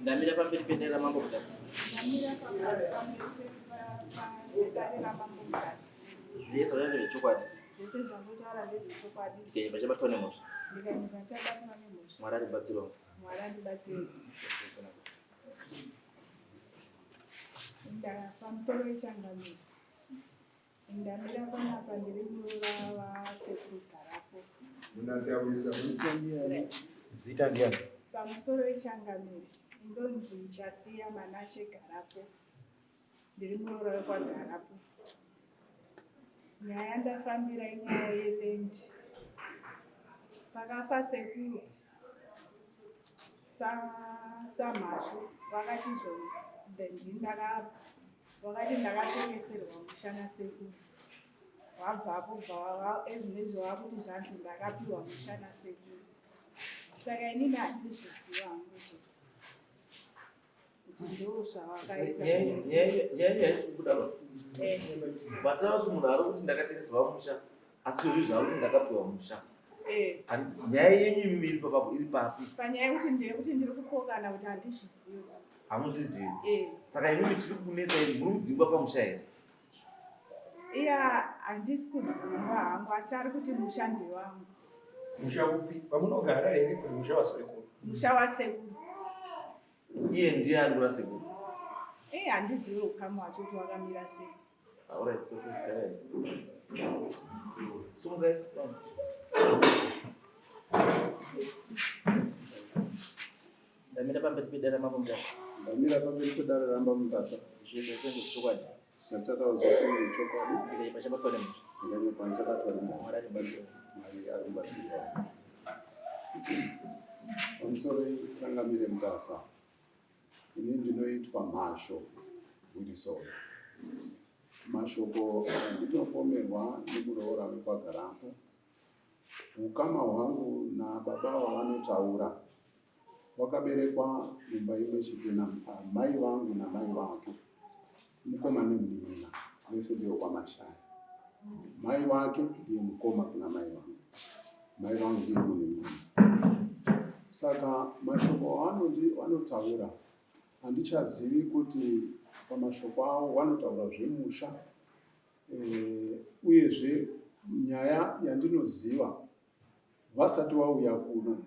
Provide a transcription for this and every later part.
Ndamira pamberi pedare raMambo Mutasa. Ndamira pamberi pedare raMambo Mutasa. Zvese zvataura ndezvechokwadi. Zvese zvandotaura ndezvechokwadi. Ndikanyepa chabatwa nemhosva. Ndikanyepa chabatwa nemhosva. Mwari andibatsirewo. Mwari andibatsire. Pamusoro wechangamire. Ndamira panapa ndiri muroora wasekuru Garapo. Zita ndiani? Pamusoro wechangamire ndonzi Chasiya Manashe Garapo. Ndiri muroora wekwaGarapo. Nyaya yandafambira inyaya yeland. Pakafa sekuru saMhashu vakati izvo ndini ndakapa Wakati ndakatengeserwa musha nasekuru wabvapo bva ezvinezvi wakuti zvanzi ndakapiwa musha nasekuru saka inini handizviziva hangu zvo kuti ndo zvawakaita Nyaya haisi kubuda ba. Vataura kuti munhu ari kuti ndakatengeserwa musha asi zvozvi zvaari kuti ndakapiwa musha. Nyaya yenyu imimi iri papapo iri papi? Panyaya yekuti ndeyekuti ndiri kupokana kuti handizvizivi. Hamuzvizivi? Eh. Saka imimi chiri kunetsa iri muri kudzingwa pamusha here? Iya handisi kudzingwa hangu asi ari kuti musha ndewangu. Musha upi? Pamunogara here kuti musha wasekuru? Musha wasekuru. Iye ndiye ari kuna sekuru. Eh, handizivi ukama wacho kuti wakamira sei. Alright, it's okay. Garai. Sumukai. Ndamira pamberi pedare raMambo Mutasa. Ndamira pamberi pedare raMambo Mutasa. Zvese zvechokwadi. Zvatataura zvese zvechokwadi. Ndikanyepa chabatwa nemhosva. Ndikanyepa ndichabatwa nemhosva. Mwari andibatsire. Mwari ari kubatsira. Pamusoro changamire Mutasa. Ini ndinoitwa Mhasho Wilson. Mashoko andinopomerwa nemuroora wekwaGarampo. Hukama hwangu nababa wavanotaura wakaberekwa mumba imwe chete namai vangu namai vake, mukoma nemunin'ina, vese ndevekwaMashaya. Mai vake ndiye mukoma kuna mai vangu, mai vangu ndiye munin'ina. Saka mashoko avanotaura handichazivi kuti pamashoko avo vanotaura zvemusha Eh, uyezve nyaya yandinoziva vasati vauya kuno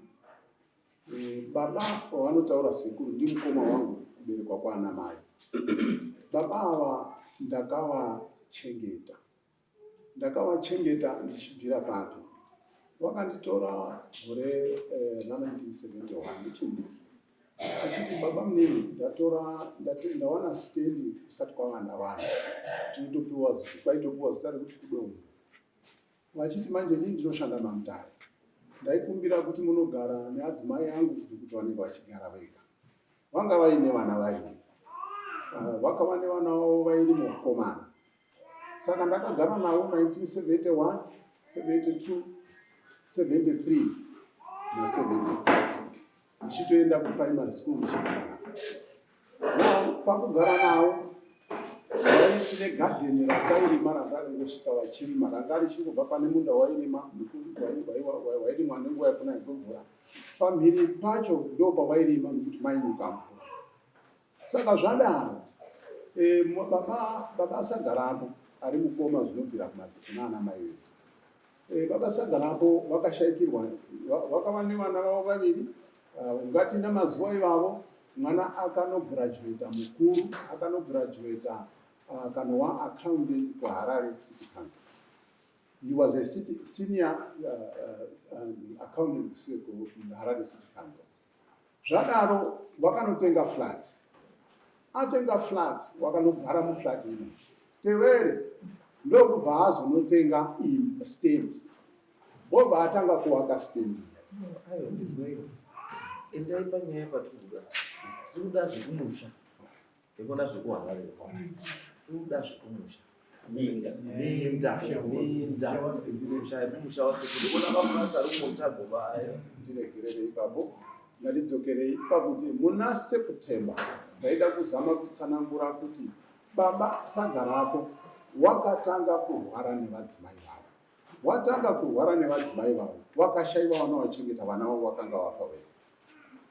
eh, baba vavanotaura sekuru ndimukoma wangu kuberekwa kwaana mai baba ava ndakavachengeta ndakavachengeta ndichibvira papi vakanditora gore eh, ra 1971 ndichidiki achiti baba munini ndatora ndawana stendi kusati kwavana vanhu tinotopiwa zita kwaitopiwa zita rekuti kudombo vachiti manje inini ndinoshanda mamutare ndaikumbira kuti munogara neadzimai angu nekuti vanenge vachigara vega vanga vaine vana vairi ah, vakava nevana vavo vairi mukomana Saka ndakagara navo 1971, 72, 73 na 74 ndichitoenda kuprimary school ndichigara navo. Now pakugara navo vaiti negadheni ratairima randakangosvika vachirima ranga richingobva pane munda wairima wairimwa nenguva yekunaya kwemvura pamhiri pacho ndo pavairima nekuti mainyuka mvura Saka zvadaro e, baba, baba Sagarapo ari mukoma zvinobvira kunana mai vedu e, baba Sagarapo vakashaikirwa vakava nevana vavo vaviri uh, ungati namazuva ivavo mwana akanograduata mukuru akanograduata uh, kanova accountant kuHarare City Council. He was a city, senior uh, accountant kuHarare City Council. Zvadaro wakanotenga flat. Atenga flat wakanogara muflat imo. Tevere ndokubva azonotenga stand. Wobva atanga kuwaka stand iya. Aiwa ndizwaiwa. Endai panyaya patiri kuda. Tiri kuda zvekumusha. Ndikuona zvekuHarare. Tiri kuda zvekumusha. Minda. Minda. Minda. Musha musha wasekuru. Ndikuona mafurasi ari kuMotago vaya. Ndiregerere ipapo. Ngatidzokerei pakuti muna September ndaida kuzama kutsanangura kuti baba Sagarako wakatanga kurwara nevadzimai vavo. Watanga kurwara nevadzimai vavo vakashaiwa vanovachengeta vana vavo vakanga vafa vese.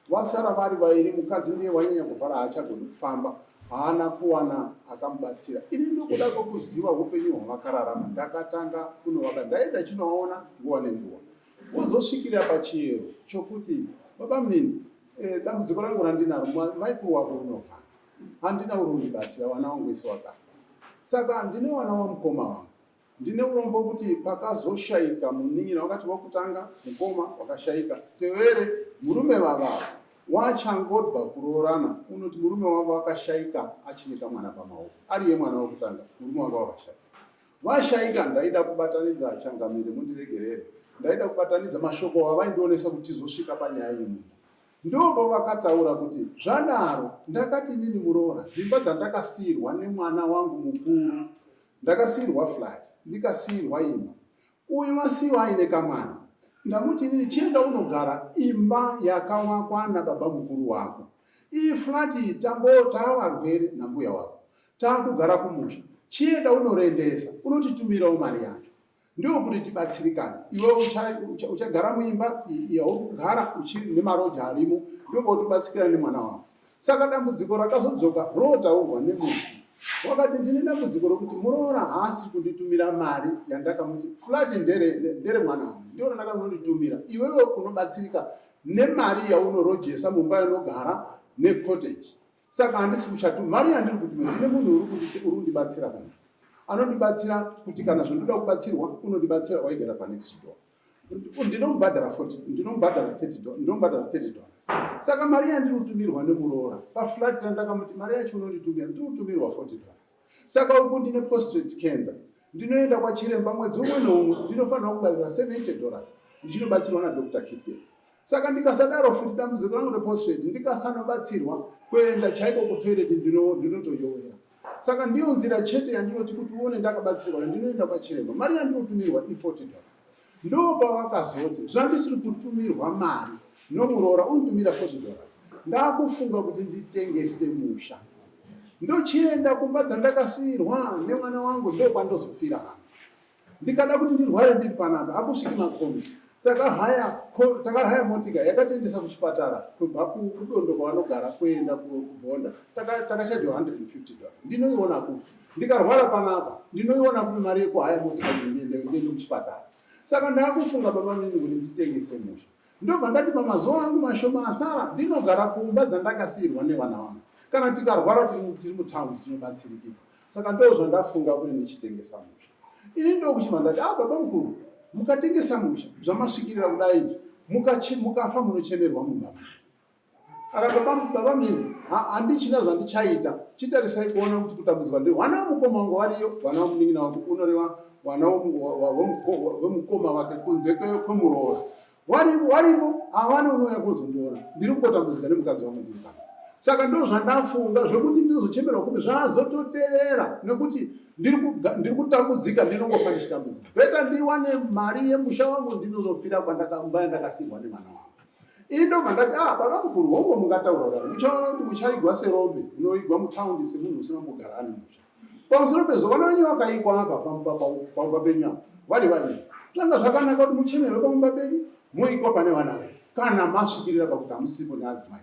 Vasara vari vairi, mukadzi ndiye wanyanya kuvhara haachagoni kufamba, haana kuwana akamubatsira. Ini ndokuda kwekuziva upenyu hwavakararama ndakatanga kunovaka, ndaenda chinovaona nguva nenguva. Wozosvikira pachiyero chokuti babamunini, eh, dambudziko rangu randinaro maikuru wako unorwara, handina uri undibatsira, vana vangu vese vakafa. Saka ndine vana wamukoma wangu Ndine urombo kuti pakazoshaika munin'ina wakati wokutanga mukoma wakashaika tevere murume vavavo wachangodva kuroorana unoti murume wavo akashaika achine kamwana pamaoko ariye mwana wekutanga murume wanga wakashaika vashaika ndaida kubatanidza changamire mundiregerere ndaida kubatanidza mashoko avaindionesa kuti tizosvika panyaya yemunda Ndopavakataura kuti zvadaro ndakati inini muroora dzimba dzandakasiirwa nemwana wangu mukuru Ndakasiirwa flat ndikasiirwa imba. Uyu wasiiwa aine kamwana. Ndamuti inini chienda unogara imba yakawakwa nababa mukuru wako. Iyi flat iyi tambo taavarwere nambuya wako. Taakugara kumusha. Chienda unorendesa unotitumirawo mari yacho. Ndokuti tibatsirikane. Iwe uchagara muimba yauri kugara uchiri nemaroja arimo ndopautobatsikira nemwana wako. Saka dambudziko rakazodzoka rotaurwa nemufi. Wakati ndine dambudziko rokuti muroora haasi kunditumira mari yandakamuti flat ndere ndere mwana wangu ndiyo randakazonditumira. Iwewe unobatsirika nemari yaunorojesa mumba yanogara necottage. Saka handisi kuchatu mari yandiri kutumira ndine munhu uri kundibatsira kana anondibatsira kuti kana zvondoda kubatsirwa unondibatsira waigara panext door ndinomubhadhara 40 ndinomubhadhara 30 ndinomubhadhara 30 dollars saka mari yandiri kutumirwa nemuroora paflat randakamuti mari yacho unonditumira ndiri kutumirwa 40 dollars saka uku ndine prostate cancer ndinoenda kwachiremba mwedzi umwe neumwe ndinofanirwa kubatirwa 70 dollars ndichinobatsirwa nadr kitgate Saka ndikasadaro futi dambudziko rangu reprostrate ndikasanobatsirwa kuenda chaiko kutoilet ndinotoyowera. Saka ndiyo nzira chete yandinoti kuti uone ndakabatsirwa ndinoenda kwachiremba. Mari yandinotumirwa i40 dollars. Ndopavakazoti zvandisiri kutumirwa mari nomuroora unotumira 40 dollars. Ndakufunga kuti nditengese musha. Ndochienda kumba dzandakasiirwa nemwana wangu ndokwandozofira hangu. Ndikada kuti ndirware ndiri panapa hakusviki makombi. Takahaya takahaya motika yakatiendesa kuchipatara kubva kudondo kwavanogara kuenda kubhonda takachajwa 150 dollar. Ndinoiona kupi? Ndikarwara panapa ndinoiona kupi mari yekuhaya motika kuti ndiende ndiende kuchipatara? Saka ndakufunga baba nini kuti nditengese musha. Ndobva ndati pamazuva angu mashoma asara ndinogara kumba dzandakasiirwa nevana vangu. Kana tikarwara tiri mutaundi tinobatsirikika. Saka ndozvandafunga kuti ndichitengesa musha. Ini ndokuchibva ndati ah baba mukuru mukatengesa musha zvamasvikirira kudai mukafa munochemerwa mumba mani. Akati baba baba mini handichina zvandichaita chitarisai kuona kuti kutambudzwa ndi vana vamukoma wangu variyo vana vamunin'ina wangu unoreva vana vemukoma wake kunze kwemuroora waripo waripo havana unouya kuzondiona ndiri kungotambudzika nemukadzi wangu ndiri pano saka ndo zvandafunga zvekuti ndinozochemerwa kupi zvazototevera nekuti ndiri kutambudzika ndinongofa ndichitambudzika beta ndiwane mari yemusha wangu ndinozofira kwandakamba yandakasiirwa nemwana wangu Ini ndobva ndati ah baba mukuru hongu mungataura kudaro muchaona kuti muchaigwa serombe munoigwa mutaundi semunhu usina kugara ane musha. Pamusoro pezvo vana venyu vakaigwa apa pamba penyu apa vari vaviri zvanga zvakanaka kuti muchemerwe pamumba penyu moigwa pane vana venyu kana masvikirira pakuti hamusipo neadzimai.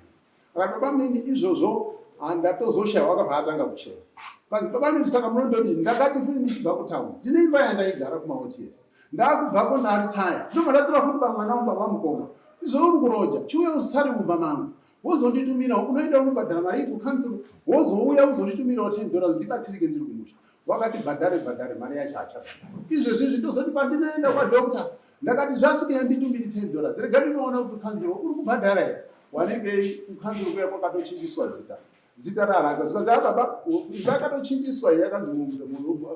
Akati baba mini izvozvo ndatozoshaiwa akabva atanga kuchema. Kanzi baba mini saka munondodii ndakati futi ndichibva kutaundi ndine imba yandaigara kumaOTS ndakubvako ndaritaya ndobva ndatora futi pamwana wangu baba mukoma izvo uri kuroja chiuya usare mumba mangu wozonditumira unoenda unobhadhara mari kukanzuru wozouya uzonditumirawo 10 dollars ndibatsirike ndiri kumusha wakati bhadhare bhadhare mari yacho achabhadhara izvezvi izvi ndozoti pandinoenda kwadoctor ndakati zvasike yanditumiri 10 dollars rega ndinoona kuti kanzuro uri kubhadhara here wanikei kukanzuro kuya kwakatochinjiswa zita zita raranga zvikanzi a baba imba yakatochinjiswa iyi yakanzi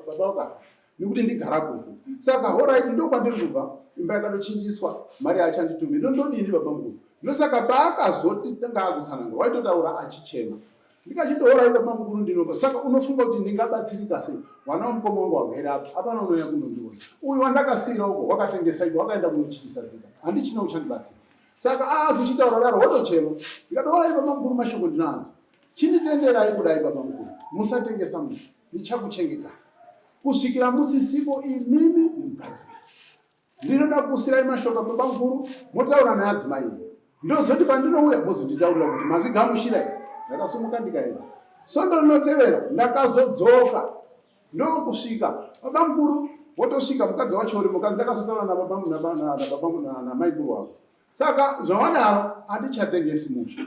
baba wakafa nekuti ndigara kuvhu saka horait ndokwandiri kubva imba yakatochinjiswa mari yaachanditumiri ndondodini baba mukuru ndosaka paakazoti tanga akutsanangura waitotaura achichema ndikachiti horait baba mukuru ndinopa saka unofunga kuti ndingabatsirika sei wana wamukoma wangu wagere apa apana unouya kunondiona uyu wandakasiira uko wakatengesa iko wakaenda kunochinjisa zita handichina uchandibatsira saka aakuchitaura daro wotochema ndikati horait baba mukuru mashoko ndinaanzwa chinditenderai kudai baba mukuru musatengesa musha ndichakuchengetai kusvikira musisipo imimi nemukadzi wenyu. Ndinoda kukusirai mashoko baba mukuru, motaura neadzimai enyu. Ndozoti pandinouya mozonditaurira kuti mazvigamuchira here. Ndakasumuka ndikaenda. Svondo rinotevera ndakazodzoka ndokusvika baba mukuru votosvika mukadzi wacho uri mukadzi ndakazotaura nababa namaikuru wavo. Saka zvawadaro handichatengesi musha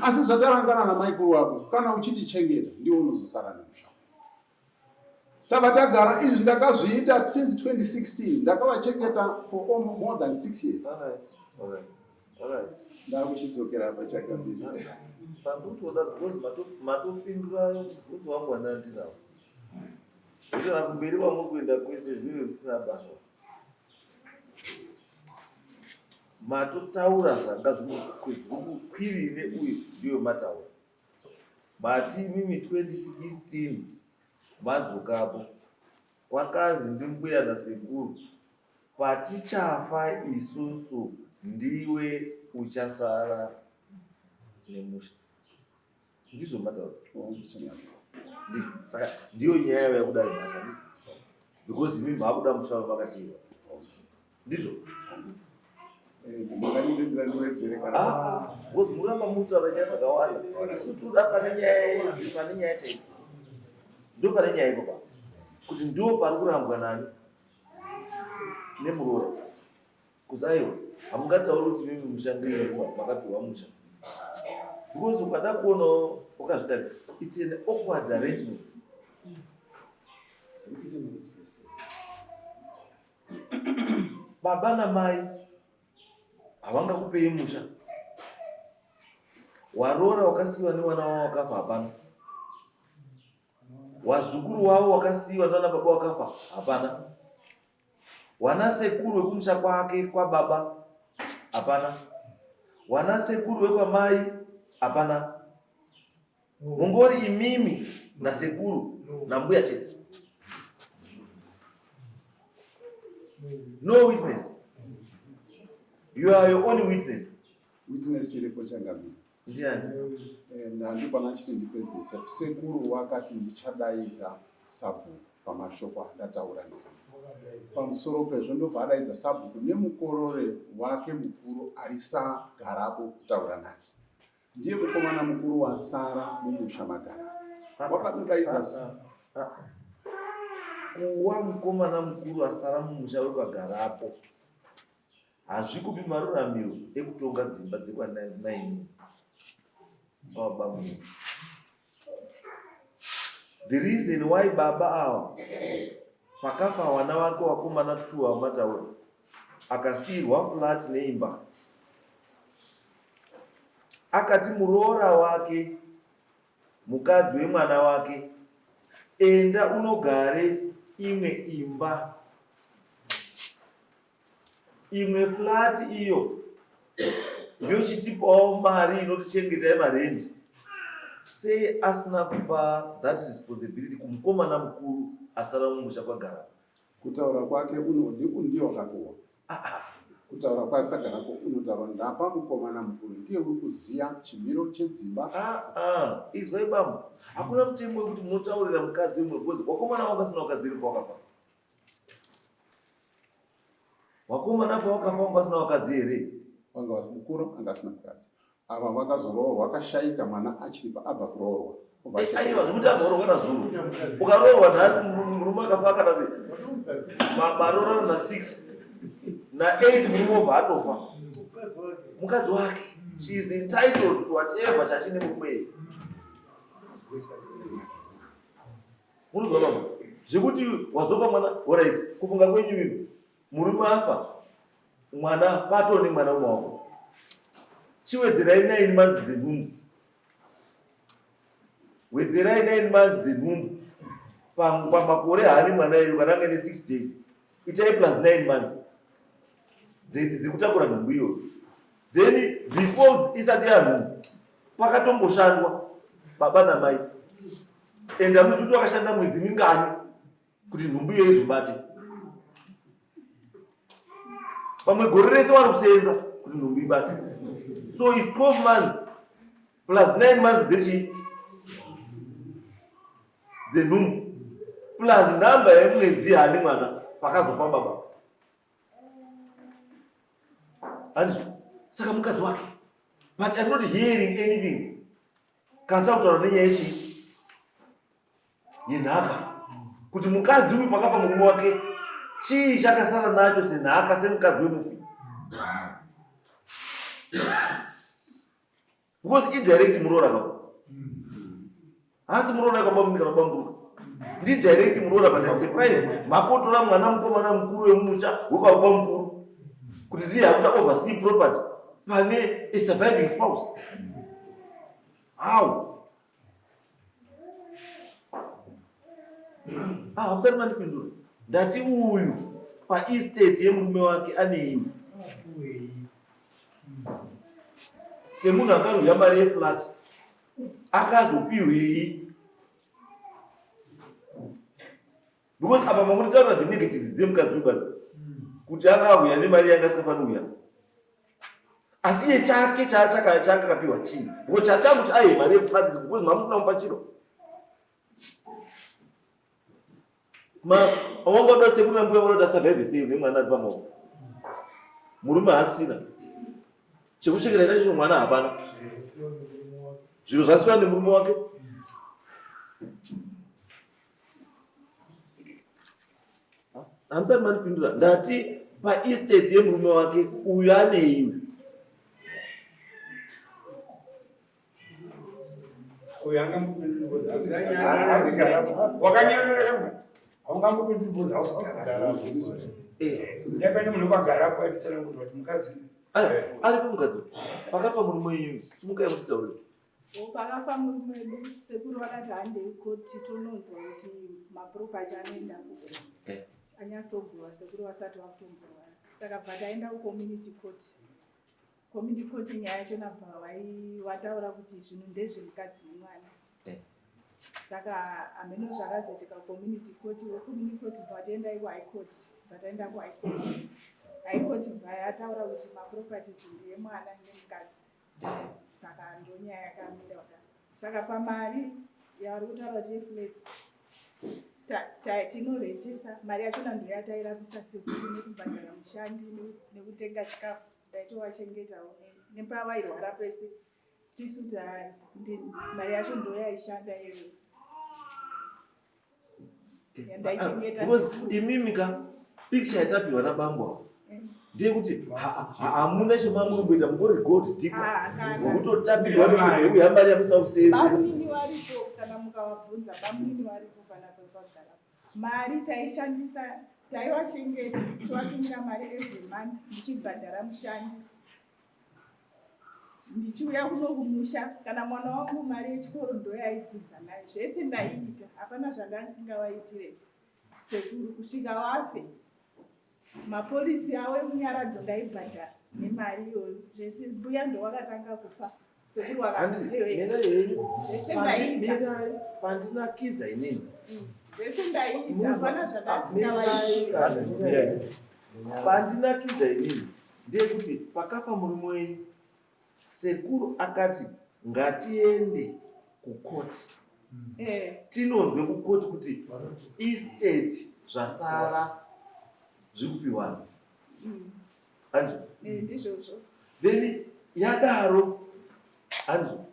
asi zvatarangana namaikuru wako kana uchindichengeta ndiwe unozosara nemusha. Tabva tagara izvi ndakazviita since 2016 ndakavachengeta for more than 6 years. Ndakuchidzokera apa chakabiri. Pandikutoda because matopindura mubvunzo wangu wandandinawo. Kana kumberi kwamuri kuenda kwese zvinenge zvisina basa. Matotaura zvanga zvinokwirire uye ndiyo mataura. Mati imimi 2016 madzokapo kwakazi ndimbuya nasekuru patichafa isusu ndiwe uchasara nemusha ndizvo mataura ndizvo saka ndiyo nyaya yauya kudai nhasi handiti because imimi maakuda musha wamakasiiwa ndizvo because muramba mutaura nyaya dzakawanda isu tinoda pane nyaya pane nyaya chaipo ndo pane nyaya ipo pa kuti ndo pari kurambwa nani nemuroora kuzi aiwa hamungatauri kuti mimi musha ndii makapiwa musha because ukada kuonawo wakazvitarisa it's an awkward arrangement Baba namai havangakupei musha. Waroora wakasiiwa nemwana wavo wakafa hapana. Wazukuru wavo wakasiiwa nana baba wakafa hapana. Wana sekuru wekumusha kwake kwababa hapana. Wana sekuru wekwamai hapana. Mungori imimi nasekuru nambuya chete. No witness. You are your own witness. Witness iripo changamire. Ndiani? Eh, ndandikwana chiti ndipedzise. Sekuru wakati ndichadaidza sabhuku pamashoko andataura naye. Pamusoro pezvo ndobva adaidza sabhuku nemukorore wake mukuru ari sagarapo kutaura nhasi. Ndiye mukomana mukuru wasara mumusha magara. Wakadodaidza kuwa mukomana mukuru asara mumusha wekwagarapo hazvikupi maruramiro ekutonga dzimba dzekwanainini kwababa munini. The reason why baba ava pakafa wana wake wakomana two amataura akasiirwa flat neimba akati muroora wake mukadzi wemwana wake enda unogare imwe imba Imwe flat iyo yochitipawo mari inotichengeta yemarendi. Sei asina kupa that responsibility kumukomana mukuru asara mumusha kwagara? Kutaura kwake ndiye wakakuwa. Ah, ah. Kutaura kwasagarako unotaura ndapa mukomana mukuru ndiye uri kuziya chimiro chedzimba. Ah, ah. Izwai bambo, hakuna mutemo wekuti munotaurira mukadzi wemwe because wakomana wanga asina wakadzi iripo wakafa. Wakomana pawakafa wanga usina wakadzi here? Wanga mukuru anga asina mukadzi. Ava vakazoroorwa akashaika mwana achiri paabva kuroorwa. Aiwa zvekuti abva na zuru. Ukaroorwa nhasi murume akafa kana kuti maroorana na 6 na 8 murume obva atofa. Mukadzi wake she is entitled to whatever chachine murume iye. Munozwa baba zvekuti wazofa mwana orit kufunga kwenyu mimi murume afa mwana patone mwana mumaoko chiwedzerai 9 months dzenhumbu wedzerai 9 months dzenhumbu pamakore haani mwana iyoyo kana ange ne 6 days itai plus 9 months dzekutakura nhumbu iyoyo then before isati yanhumbu pakatomboshandwa baba namai and hamuzi kuti wakashanda mwedzi mingani kuti nhumbu iyo izobate pamwe gore rese wari kuseenza kuti nhumbu ibate so is 12 months plus 9 months dzechii dzenhumbu plus number yemwedzi yaani mwana pakazofa baba handizvo saka mukadzi wake. But I'm not hearing anything. Kana takutaura nenyaya yechii? Yenhaka. Kuti mukadzi uyu pakafa murume wake chii chakasara nacho senhaka semukadzi wemufi? Because indirect muroora ka. Haasi muroora ka bamuni kana bamukuru. Ndi direct muroora but I'm surprised makotora mwana mukomana mukuru wemusha wekwa bamukuru kuti ndiye akuta oversee property pane a surviving spouse. How? Ah, hamusati mandipindura. Ndati uyu paestate yemurume wake aneiwe. Semunhu akarwira mari yeflat akazopihwei? Because apa makunditaurira the negatives dzemukadzi uyu badzi kuti anga ahuya nemari yanga asikafaniri kuuya. Asi iye chake chaanga akapiwa chii? Because chachakuti aye mari yeflat because mamusina kumupa chiro. Ma wanga unoda sekuru nambuya vanoda survive sei nemwana ari pamaoko. Murume haasina. Chekuchengeta chacho mwana hapana. Zviro zvasiwa nemurume wake. Hamusati mandipindura. Ndati paestate yemurume wake uyu anei uyu. Uyu angambopinduri asigara. Wakanyarara kamwe. Haungambopinduri bhozi hausigara. Eh. Yakane munhu kwagara apo aititsanangurira kuti mukadzi. Aripo mukadzi. Pakafa murume wenyu simukai mutitaurire. Pakafa murume wedu sekuru vakati handei koti tononzwa kuti maproperty anoenda kupi. Eh. Anyasobvuwa sekuru vasati vakutomborwara. Saka bva taenda kucommunity court. Community court nyaya yacho nabva wataura kuti zvinhu ndezvemukadzi nemwana. Eh. Saka hameno zvakazoitika community court, wecommunity court bva vatiendai kuhigh court, bva taenda kuhigh court. High court bva yataura kuti maproperties ndeyemwana nemukadzi. Eh. Saka ndonyaya yakamira kudaro. Saka pamari yavari kutaura kuti yeflat tinorentesa mari yachona ndoyatairapisa sekuru nekubhadhara mushandi nekutenga chikafu ndaitovachengetawo nepavairwara pese tisu mari yacho ndoyaishanda iyoyo yandaichengeta. Because imimi ka picture yatapiwa nabambo avo ndeyekuti hamuna chemamuri kuita mungori gold digger wekutotapirwa nekuya mari yamusina kusevenza. Bamunini varipo kana mukavabvunza, bamunini varipo panapa pagara. Mari taishandisa taivachengeta tovatumira mari every month ndichibhadhara mushandi ndichiuya kuno kumusha kana mwana wangu mari yechikoro ndoyaidzidza nayo zvese ndaiita hapana zvandasingavaitire sekuru kusvika wafe mapolisi avo emunyaradzo ndaibhadhara nemari iyoyo zvese mbuya ndowakatanga kufa sekuru wakazotevera zvese ndaiita pandinakidza inini zvese ndaiita hapana zvandasingavaitire pandinakidza inini ndeyekuti pakafa murume wenyu sekuru akati ngatiende kukoti tinonzwe kukoti kuti estate zvasara zviri kupiwana anzvo ndizvozvo then yadaro anzvo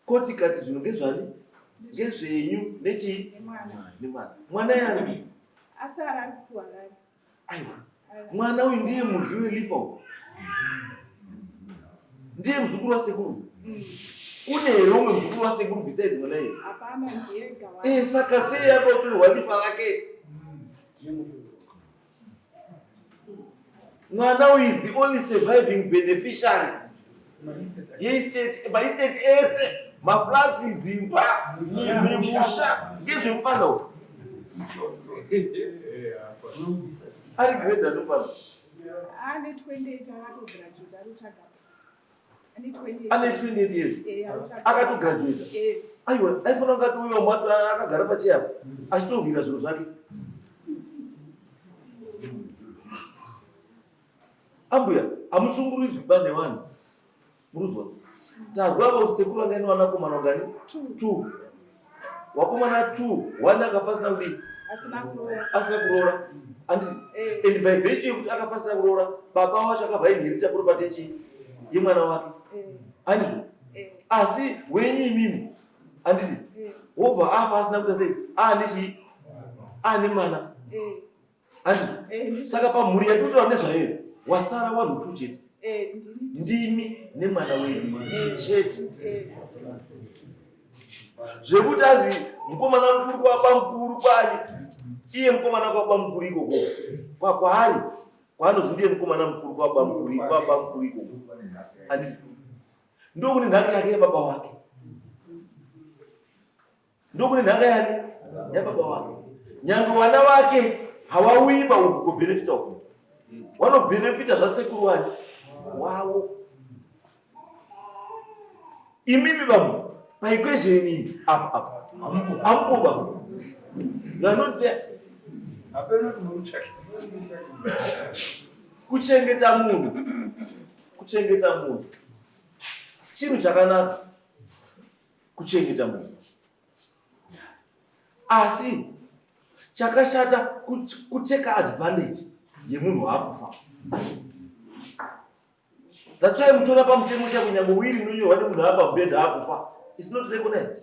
koti ikati zvinhu ngezvani ngezvenyu nechii nemwana mwana yani asara ari kuharare aiwa mwana uyu ndiye mudyi welifa uyu ndiye muzukuru wasekuru kune here umwe muzukuru wasekuru besides mwana iye hapana ndiyega eh saka sei akatorerwa lifa rake mwana uyu is the only surviving beneficiary yeestate maestate ese maflats dzimba mimusha ngezvemufana uyu ari grade anofana ane 28 akatograduate ari kutsvaga basa ane 28 ane 28 years Eh, akatograduate Eh, aiwa aifanira kunge ati uyo mwato akagara pacheya apa achitorwira zviro zvake ambuya hamushungurudzwi ba nevanhu muruzwa tazwa apa kuti sekuru vanga ine vanakomana vangani two wakomana two one akafa asina kudii asina kuroora asina kuroora anditi Eh. and by virtue yekuti akafa asina kuroora baba wacho akabva inherita property yechii yemwana wake Eh, Andizvo? Asi wenyu imimi anditi wobva afa asina kuita sei? Aane chii? Aane mwana. Andizvo? Saka pamhuri yatinotaura nezvayo wasara wanhu two chete. Ndimi nemwana wenyu chete. Zvekuti azi mukomana mukuru kwaba mukuru kwani iye mukomana kwaba mukuru ikoko kwakwaari kwaanonzi ndiye mukomana mukuru kwaba mukuru kwaba mukuru ikoko anditi ndokune nhaka yake yababa wake ndokune nhaka yani yababa wake nyange vana vake hawauyi pauku kubhenefita uku wanobhenefita zvasekuru wani wavo imimi bambo paequation iyi apa apa amupo bambo you are not there kuchengeta munhu kuchengeta munhu chinhu chakanaka kuchengeta munhu asi chakashata kuteka advantage yemunhu waakufa. That's why muchiona pamutemo chako nyange wiri inonyorwa nemunhu ava pamubhedha akufa. It's not recognized.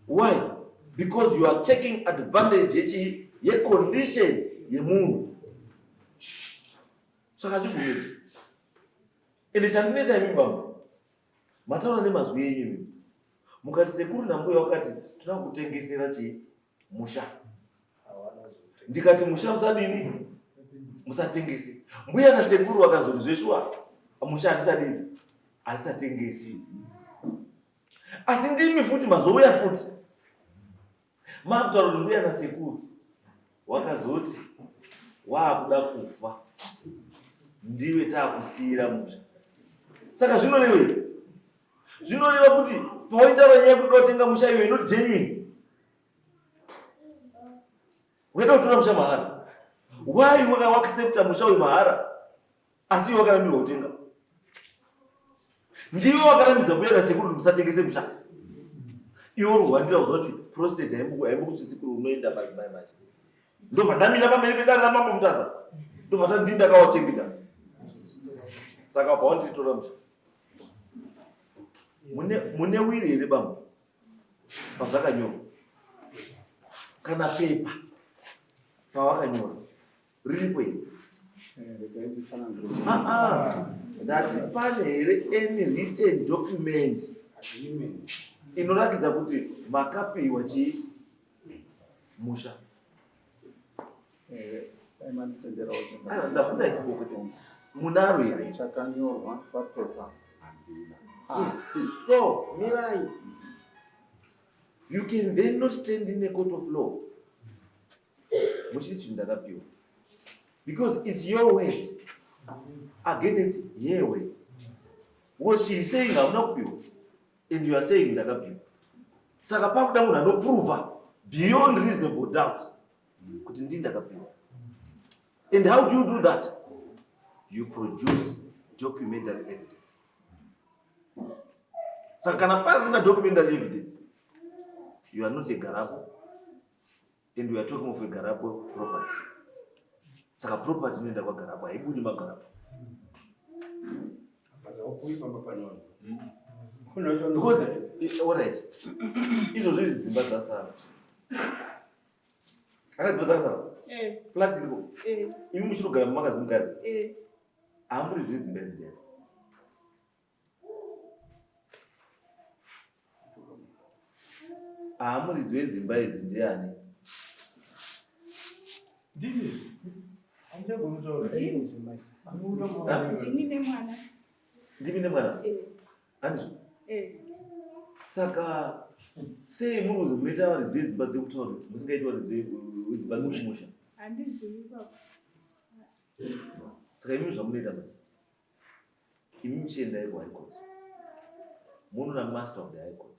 Why? Because you are taking advantage yechi yecondition yemunhu. Saka hazvibvumiki. Ende chandinetsa imi bambo, mataura nemazwi enyu imi. Mukati sekuru nambuya wakati toda kutengesera chii musha. Ndikati musha musadini musatengese. Mbuya nasekuru vakazoti zveshuwa musha hatisadini hatisatengesi. Asi ndimi futi mazouya futi makutaura kuti mbuya nasekuru wakazoti waakuda kufa ndiwe taakusiira musha. Saka zvinorevei? Zvinoreva kuti pawaitaura nyaya yekuda kutenga musha iwe not genuine. Waida kutora musha mahara. Why waka accepta musha uyu mahara asi iwe wakarambirwa kutenga? Ndiwe wakarambidza kuya nasekuru kuti musatengese musha. Iwe uri kuhwandira kuziva kuti prostate haimbokutsvitsi kuri unoenda madzimai manje. Ndobva ndamira pamberi pedare ramambo Mutasa. Ndobva tandii ndakawachengeta. Saka wabva wanditora musha. Mune wiri here bambo? Pazvakanyorwa. Kana pepa pawakanyora riripo here? Ah, ah. Ndati pane here any written document inoratidza kuti makapiwa chii musha? Eh, dai manditenderawo Ah, ndakuda isiboko chete. Munaro here? Chakanyorwa papepa handina. Asi so mirai. You can then not stand in a court of law. Muchiti chinhu ndakapiwa. Because it's your word against her word. Because she is saying hamuna kupiwa and you are saying ndakapiwa. Saka pakuda munhu anoprova beyond reasonable doubt kuti ndini ndakapiwa. And how do you do that? You produce documentary evidence. Saka kana pasina documentary evidence, you are not a garapo and we are talking of a garapo property. Saka property inoenda kwagarapo, haibudi magarapo. Because, all right, izvozvo izvi dzimba dzasara. Akadzimba dzakasara? Eh. Flat iriko? Eh. Imi muchirogara mumakazimukari? Eh. Hamuridzi dzimba idzi ndiyani? Hamuridzi wedzimba idzi ndiyani? Ndini. Handichagoni kutaura. Ndini nemwana. Ndimi nemwana? Eh. Handizvo? Eh. Saka sei muri kuzi munoita varidzi vedzimba dzekutaura musingaiti varidzi vedzimba dzekumusha? Handizivi baba. Saka imi zvamunoita manje. Imi muchiendai kuHigh Court. Munoona master of the High Court.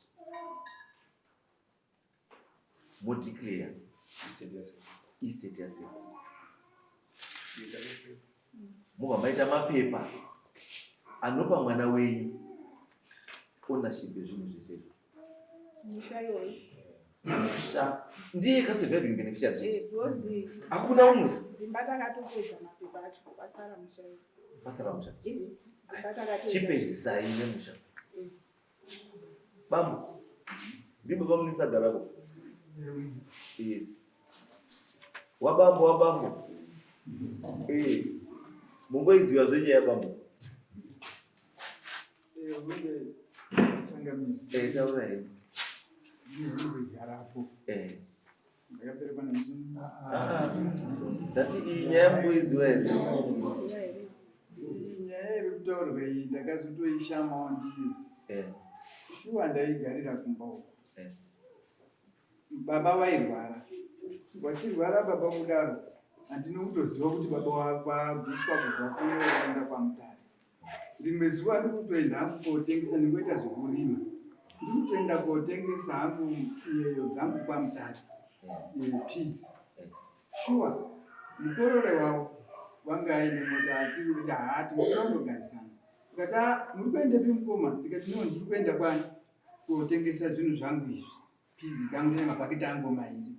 Modeclare estate yasekuru. Mobva maita mapepa anopa mwana wenyu ownership yezvinhu zvese izvi. Musha iwoyo. Musha ndiye ka surviving beneficiary chete. Eh, because Hakuna umwe. dzimba takatopedza mapepa acho kwasara musha iwoyo. Pasara musha. Chipedzisai nemusha. Bambo. Ndipo pamunisagarapo. Yes. Wabambo wabambo. Eh. Mungoiziva zvenyaya bambo. Eh, taura henyu. Eh. Ndati iyi nyaya mungoiziva here? Iyi nyaya iri kutaurwa iyi ndakazotoishamawo ndiyo. Eh. Shuwa ndaigarira kumba uko. Eh. Baba vairwara. Vachirwara baba kudaro handina kutoziva kuti baba vabviswa kubva kuno vaenda kwaMutare. Rimwe zuva ndikutoenda hangu kotengesa ndingoita zvekurima. Ndikutoenda kotengesa hangu iyeyo dzangu kwaMutare. Peace. Sure. Mukorore wavo wanga aine mota atiri kuti haa tinoda kundogarisana. Ndikati ah muri kuendepi mukoma? Ndikati no ndiri kuenda kwani kotengesa zvinhu zvangu izvi. Pizi dzangu ndine mabhaketi angu mairi.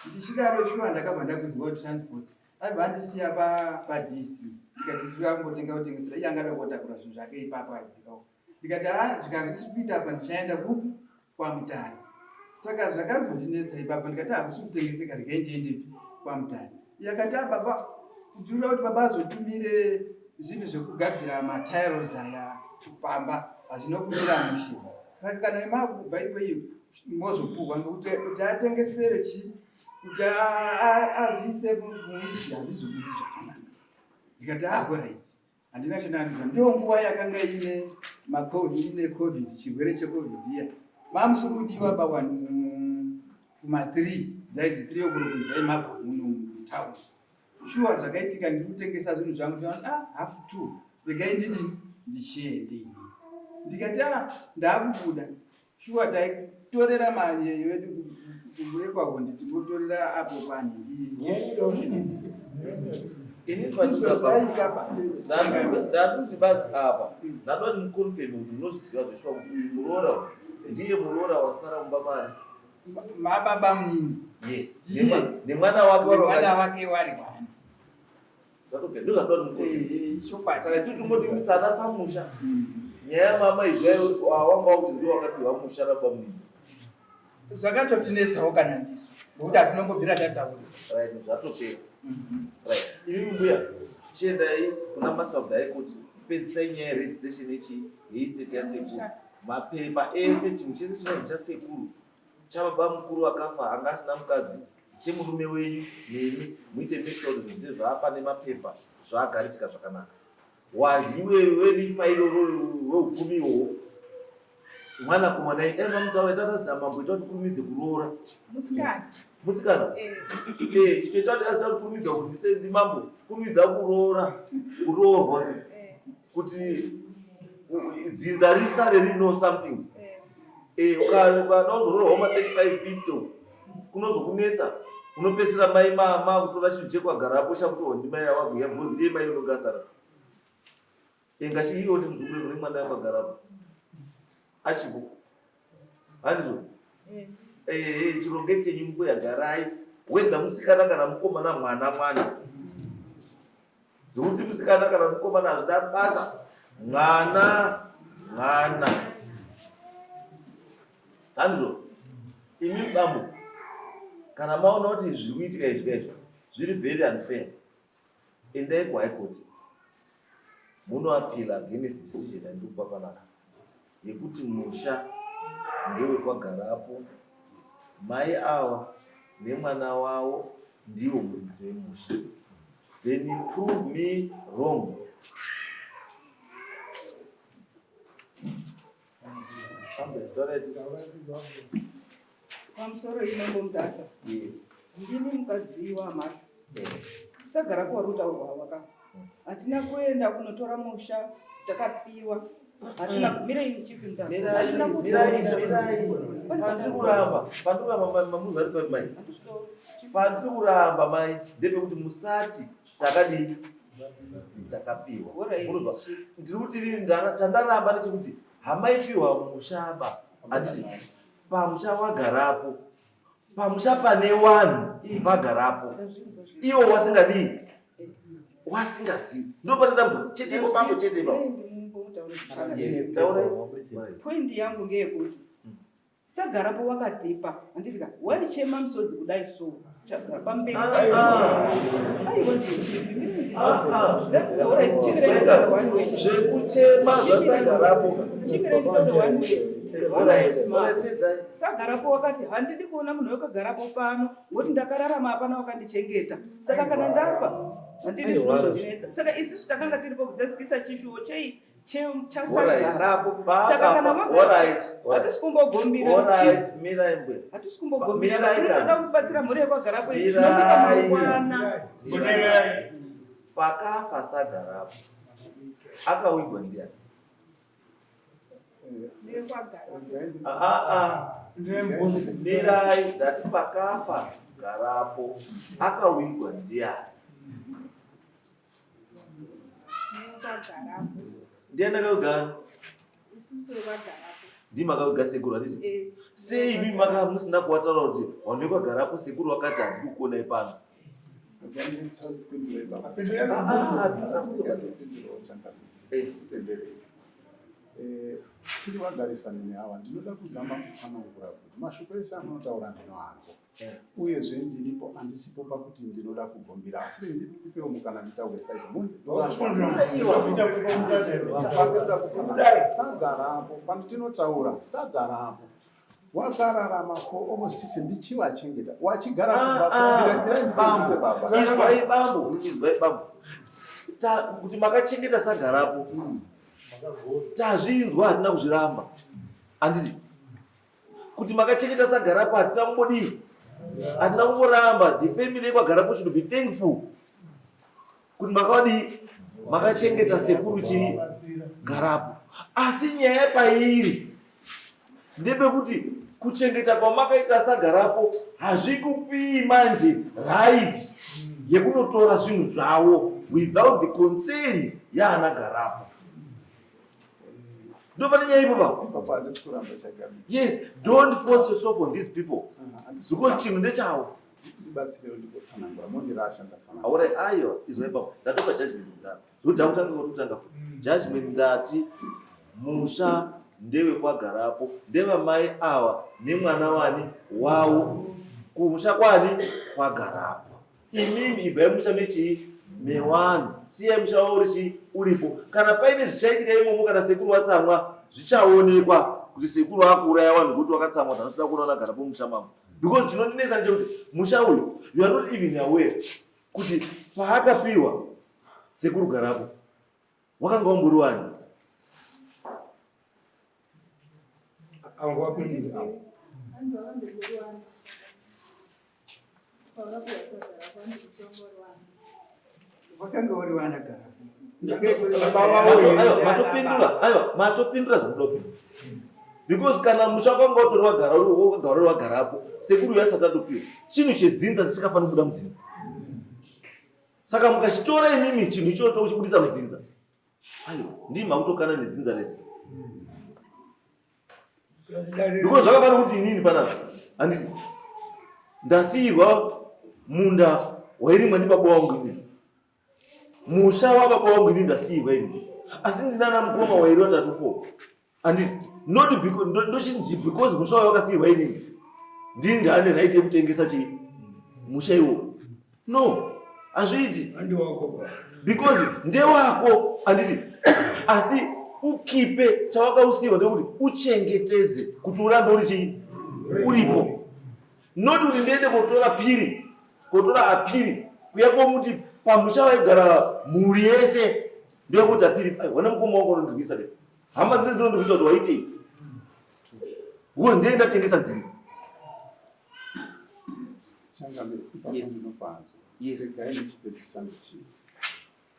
Ndichidaro shuwa ndakabva ndakuziva kuti transport aibva andisiya paDC ndikati ndiri kungotenga kutengesera iye angada kotakura zvinhu zvake ipapo aidzikawo. Ndikati haa zvikazvisi kuita apa ndichaenda kupi kwaMutare. Saka zvakazondinetsa ipapo ndikati hakusi kutengeseka regai ndiendepi kwaMutare. Iye akati ah baba ndinoda kuti baba azotumire zvinhu zvekugadzira matiles aya pamba hazvina kumira mushe. Saka kana makubva ikweyo mozopuhwa ngekuti kuti atengesere chi kuti azviise muizvi hazvizobudi zvakanaka. Ndikati ah alright. Handina chandandizwa. Ndiyo nguva yakanga ine macovid ine covid chirwere checovid iya. Mamusiri kudiwa bawani kuma 3 dzaizi 3 o'clock dzai mabva muno mutown. Shuwa zvakaitika ndiri kutengesa zvinhu zvangu ndikaona ah half 2 regai ndidini ndichiende ini. Ndikati ah ndakubuda. Shuwa taitorera mari yedu kuekwahondi tingotorera apo panhingi. Ini ndatunzi badzi apa ndadoda kuti mukonfeme kuti munozviziva zveshuwa kuti uyu muroora uyu ndiye muroora wasara mumba mani mababa munini. Yes. Nemwana wake nemwana wake wari wani. Zvatobva ndozvatoda kuti mukonfeme. Saka isu tingoti musana samusha. Nyaya yamama izvi wanga wakuti ndiwo wakapiwa musha nababa munini. Zvakatotinetsawo kana ndisu ngokuti hatinongobvira tataura. Right, zvatopera. Right. Imi mbuya chiendai kuna Master of the High Court pedzisai nyaya yeregistration yechi yeestate yasekuru. Mapepa ese chinhu chese chinonzi chasekuru chababa mukuru akafa anga asina mukadzi chemurume wenyu nemi muite make sure kuti zvinhu zvese zvaapa nemapepa zvaagarisika zvakanaka. Wadyi werifa iroro rweupfumi ihwohwo mwanakomana dai mamutaura ita azina mambo ita kuti kurumidze kuroora musikana musikana eh. eh chitoita kuti azita kuti kurumidza kuti ndise ndimambo kurumidza kuroora kuroorwa eh. kuti dzinza risare rino something eh, eh ukada kuzoroorwa ma 35 50 kunozokunetsa unopedzisira mai makutora chinhu chekwagarapo chakuti ndimai yawabhuya because ndiye mai unongasara Inga chiiwo ndimuzukuru kune mwana akagarapo. Achipo. Handizvo? Eh. Eh, eh chironge chenyu mbuya garai. Whether musikana kana mukomana mwana mwana. Zvekuti musikana kana mukomana hazvina basa. Mwana mwana. Handizvo? Imi bambo kana maona kuti zviri kuitika izvi kaizvi zviri very unfair. Endai kuHigh Court munoappeal against decision yandiri kupa panapa yekuti musha ndewekwagarapo mai awa nemwana wavo ndiwo muridzi wemusha then prove me wrong. Pamusoro inombo Mutasa. Yes. Ndini mukadzi waMashu. Eh. Tagara kwarutaurwa waka. Hatina kuenda kunotora musha takapiwa. Hatina mirai chipi Mutasa. Mirai, mirai, mirai. Pandiri kuramba, pandiri kuramba mamuzi ari papi mai. Pandiri kuramba mai ndepekuti musati takadii takapiwa. Munozwa? Ndiri kuti chandaramba ndechekuti hamaipiwa mushaba handiti pamusha wagarapo pamusha pane wanhu vagarapo iwo wasingadii. Wasingazivi. Ndopane dambudziko chete ipo pambo chete ipapo. Yes, taurai. Point yangu ngeyekuti Sagarapo wakatipa handiti ka waichema misodzi kudai so chagara pamberi ah, ah. aiwa ah, zvekuchema zvasagarapo sagarapo wakati handidi kuona munhu wekagarapo pano ngokuti ndakararama hapana wakandichengeta saka kana ndafa handidi zvinozondinetsa saka isusu takanga tiripo kuzadzikisa chishuwo chei chasagarapo saka kana hatisi kumbogombira hatisi kumbogombira tinoda kubatsira mhuri yekwagarapo mangwana pakafa sagarapo akawigwa ndiani mirai ndati pakafa garapo akawigwa ndiani Ndiani akaviga? Ndimi makaviga sekuru handiti? Eh. Sei imi maka musina kuwataura kuti vanhu vekagarapo sekuru vakati handidi kukuonai pano? Eh. Eh, tiri vagarisani neava ndinoda kuzama kutsanangura kuti mashoko ese amunotaura ndinoanzwa Uyezve ndiripo andisipo pakuti ndinoda kugombira asi ndipewo mukana nditaure saizvo sagarapo pandinotaura sagarapo wakararama for almost six ndichivachengeta wachigara ah, ah, baba izwai bambo izwai bambo kuti makachengeta sagarapo tazvinzwa hatina kuzviramba anditi kuti makachengeta sagarapo hatina kumbodii hatina kumboramba the family yekwagarapo should be thankful kuti makadii makachengeta sekuru chii garapo asi nyaya pairi ndepekuti kuchengeta kwamakaita sagarapo hazvikupii manje right yekunotora zvinhu zvavo without the concern yaana garapo ndopane nyaya ipo pa yes don't force yourself on these people ah, because chinhu ndechawo aura aiwa izwa ipapo ndatopa judgment kudhara zvekuti takutanga kutotanga futi mm. judgment ndati musha ndewekwagarapo ndevamai ava nemwana wani wavo kumusha kwani kwagarapo Imimi ibvai musha mechii mewanhu siyai musha wavo uri chii uripo. Kana paine zvichaitika imomo kana sekuru watsamwa zvichaonekwa kuti sekuru akuuraya wanhu kuti wakatsamwa kuti anotoda kuona anagara pomusha mangu because chinondinetsa ndechekuti musha uyu you are not even aware kuti paakapiwa sekuru garapo wakanga umbori wani Wakanga uri wana garapo. Matopindura, aiwa, matopindura zvamunoda kupindura. Because kana musha kwanga utori wagara uri wagara uri wagarapo, sekuru uyu asati atopiwa. Chinhu chedzinza chisingafaniri kubuda mudzinza. Saka mukachitora imimi chinhu ichocho uchibudisa mudzinza. Aiwa, ndimi makutokana nedzinza rese. Because zvakafanira kuti inini panapa handiti ndasiirwa munda wairimwa ndibaba wangu inini musha wababa wangu inini ndasiirwa inini asi ndinana mukoma wairi watatu four handiti not because ndochinzi because musha wayo wakasiirwa inini ndini ndaane right yekutengesa chii musha iwo no hazviiti because ndewako handiti asi ukipe chawakausiwa ndekuti uchengetedze kuti urambe uri chii uripo not kuti ndiende kotora piri kotora apiri kuya komuti pamusha waigara mhuri yese ndoyekuti apiri wana mukoma wako unondirwisa ke hama dzese dzinondirwisa kuti waitei because ndiye ndatengesa dzinza Changamire, ipapo ndinopanzwa. Regai ndichipedzisa ndichiti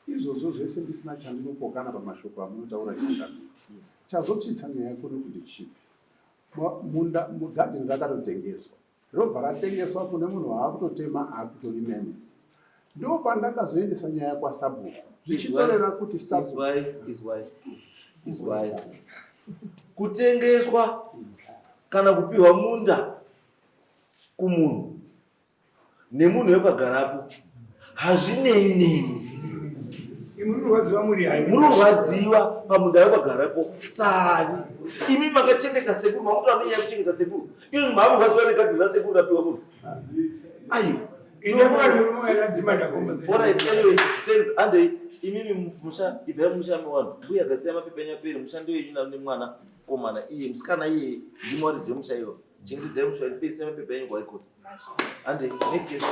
izvozvo zvese ndisina chandinopokana pamashoko amunotaura changamire. Chazotsvitsa nyaya kuno kuti chipi? Munda mugadheni rakatotengeswa robva ratengeswa kune munhu waakutotema akutorimemo. Ndopandakazoendesa nyaya kwasabhuku zvichitoreva kuti sabhuku izwai izwai kutengeswa kana kupiwa munda kumunhu nemunhu wekagarapo hazvinei nemi. Muri kurwadziwa pamunda wekagarapo sani. Imi makachengeta sekuru, makutora nenyaya yekuchengeta sekuru. Izvo makurwadziwa negadheni rasekuru rapiwa munhu. Aiwa. Alright, anyway, thanks. Andei, imimi musha, ibvai musha mewanhu. Mbuya gadzira mapepa enyu apere, mushando yenyu nemwana komana iye, musikana iye, ndimi waridzi wemusha iyoyo. Chengetedzai musha wenyu, pedzisai mapepa enyu kwaikoti. Andei, next case.